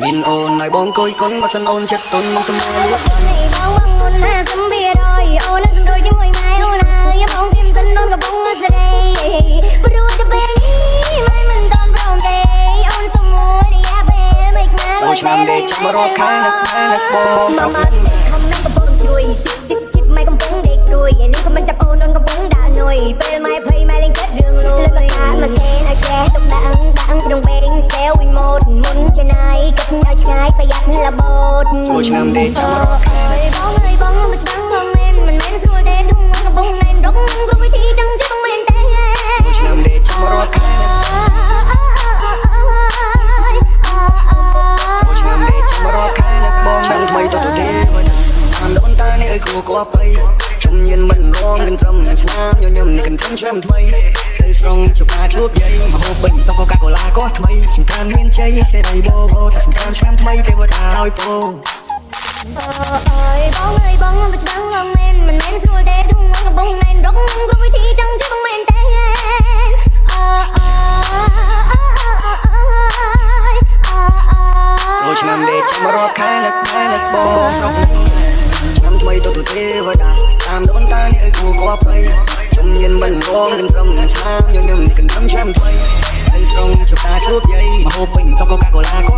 មានអូនឲ្យបងគួយកុនបើសិនអូនចិត្តទុនមកសម្លួច បងបងអូន50%អូននឹងសំរួលជាមួយម៉ែអូនហើយបងធៀមសិនអូនកំពុងសេរីព្រោះតែពេលនេះម៉ែមិនតន់ព្រមទេអូនសុំមួយរយៈពេលមិនណា ចូលឆ្នាំដេកចាំរាប់ខែនឹកម៉ែនឹកបងស្រុក មកខំនឹងកំពុងជួយស៊ីបស៊ីបម៉ែកំពុងដេកព្រួយលីក៏មិនចាប់អូនអូនកំពុងដើរនុយពេលម៉ែភ័យម៉ែលេងគិតរឿងលួយលើកាមកសេនឲ្យចេះទុកដាក់ដាក់ក្នុងបេងសេវវិញម៉ូតមុនចំណាយគិតឲ្យឆ្ងាយប្រយ័ត្នលបោត ចូលឆ្នាំដេកចាំរាប់ខែ បងអើយបងមិនច្បាស់បងមែនមិនមែនស្រួលទេធំកំពុងណែនរកគ្រប់វិធីចង់ជិះបងមែនទេ ចូលឆ្នាំដេកចាំរាប់ខែចូលឆ្នាំដេកចាំរាប់ខែនឹកបងឆ្នាំថ្មីទៅទៅទេតាមដូនតានេះឲ្យគួគប្បីខ្ញុំញៀនមិនរងកន្ត្រឹមស្នាមញញឹមនេះកន្ត្រឹមឆ្នាំថ្មីទៅស្រង់ជបាជួបយាយមហូបពេញតកកាកូឡាក៏ថ្មីសង្ក្រានមានជ័យសេរីបបោតែសង្ក្រានឆ្នាំថ្មីទេវតាឲ្យពោ អើយបងអើយបងមិនច្បាស់បងមែនមិនមែនស្រួលទេធំកំពុងណែនរកគ្រប់វិធីចង់ជិះបងមែនទេអើអើ ចូលឆ្នាំដេកចាំរាប់ខែនឹកម៉ែនឹកបងស្រុកឆ្នាំថ្មីទៅទៅទេវតាតាមដូនតានេះឲ្យគួគប្បីខ្ញុំញៀនមិនរងកន្ត្រឹមស្នាមញញឹមនេះកន្ត្រឹមឆ្នាំថ្មីទៅស្រង់ជបាជួបយាយមហូបពេញតកកាកូឡាក៏